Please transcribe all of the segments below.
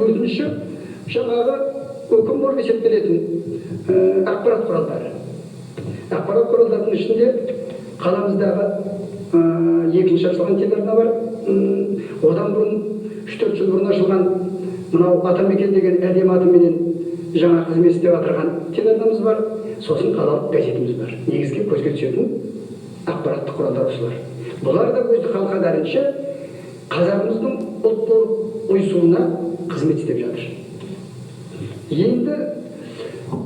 Төртінші, жаңағы өкім болып есептелетін ақпарат құралдары. Ақпарат құралдарының ішінде қаламыздағы екінші ашылған телеарна бар. Одан бұрын 3-4 жыл бұрын ашылған мынау «Атамекен» деген әдемі атыменен жаңа қызмет істеп жатырған телеарнамыз бар. Сосын қалалық газетіміз бар. Негізгі көзге түсетін ақпараттық құралдар осылар. Бұлар да өз қалқадарынша қазағымыздың ұлт болып ұйысуына қызмет істеп жатыр. Енді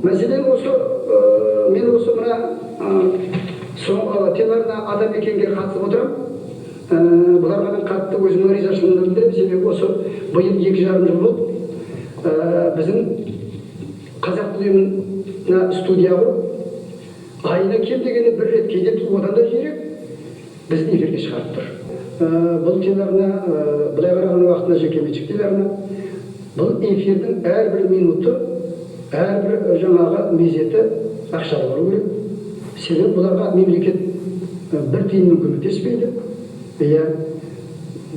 мәселен, осы мен осы мына соңғы телеарна «Атамекенге» қатысып отырамын. Бұларға мен қатты өзімнің ризашылығымды білдіремін, себебі осы биыл 2,5 жыл болды, біздің қазақ тіл ұйымына студия құрып, айына кем дегенде бір рет, кейде одан да жиірек бізді эфирге шығарып тұр. Бұл телеарна, былай қараған уақытында, жекеменшік телеарна. Бұл эфирдің әрбір минуты, әрбір жаңағы мезеті ақшалы болу керек, себебі бұларға мемлекет бір тиынмен көмектеспейді. Иә,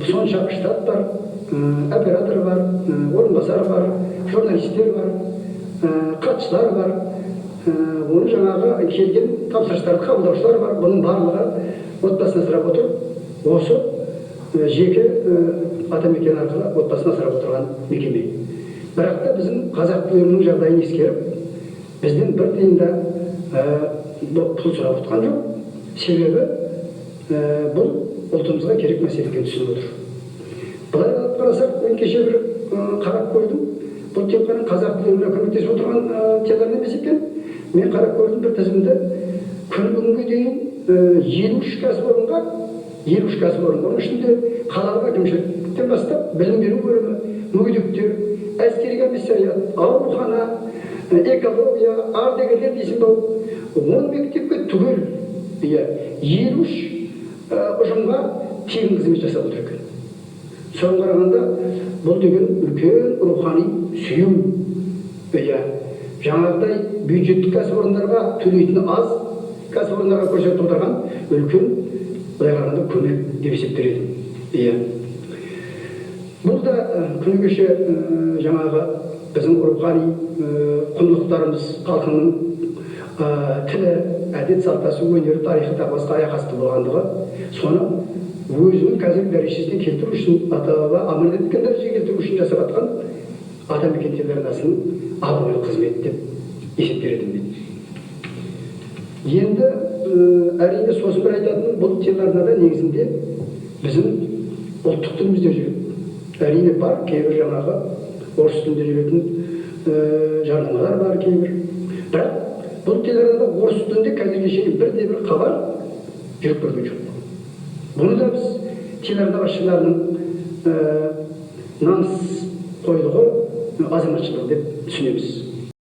сонша штат бар, оператор бар, орынбасар бар, журналистер бар, хатшылар бар, оны жаңағы келген тапсырыстарды қабылдаушылар бар. Бұның барлығы отбасын асырап отыр. Осы жеке «Атамекен» арқылы отбасын асырап отырған мекеме. Бірақ та біздің қазақ тіл ұйымының жағдайын ескеріп, бізден бір тиын да пұл сұрап отқан жоқ, себебі бұл ұлтымызға керек мәселе екенін түсініп отыр. Былай алып қарасақ, мен кеше бір қарап көрдім, бұл тек қана қазақ тіл ұйымына көмектесіп отырған телеарна емес екен. Мен қарап көрдім бір тізімді: күні бүгінге дейін 53 кәсіпорынға, 53 кәсіпорын, оның ішінде қалалық әкімшіліктен бастап білім беру бөлімі, мүгедектер, әскери комиссариат, аурухана, экология, ардагерлер дейсің ба, 10 мектепке түгел, иә, 53 ұжымға тегін қызмет жасап отыр екен. Соған қарағанда, бұл деген үлкен рухани сүю. Иә, жаңағыдай бюджеттік кәсіпорындарға төлейтіні аз кәсіпорындарға көрсетіп отырған үлкен, былай қарағанда, көмек деп есептер едім. Иә, бұл да күні кеше жаңағы біздің рухани құндылықтарымыз, халқының тілі, әдет салтасы, өнері, тарихы, тағы басқа аяқ асты болғандығы, соны өзінің қазіргі дәрежесіне келтіру үшін, ата баба аманат еткен дәрежеге келтіру үшін жасап жатқан «Атамекен» телеарнасының абыройлы қызметі деп есептер едім мен. Енді әрине, сосын бір айтатыным, бұл телеарнада негізінде біздің ұлттық тілімізде жүреді. Әрине, бар кейбір жаңағы орыс тілінде жүретін жарнамалар бар кейбір, бірақ бұл телеарнада орыс тілінде қазірге шейін бірде бір хабар жүріп көрген жоқ. Бұны да біз телеарна басшыларының намыс қойлығы, азаматшылығы деп түсінеміз.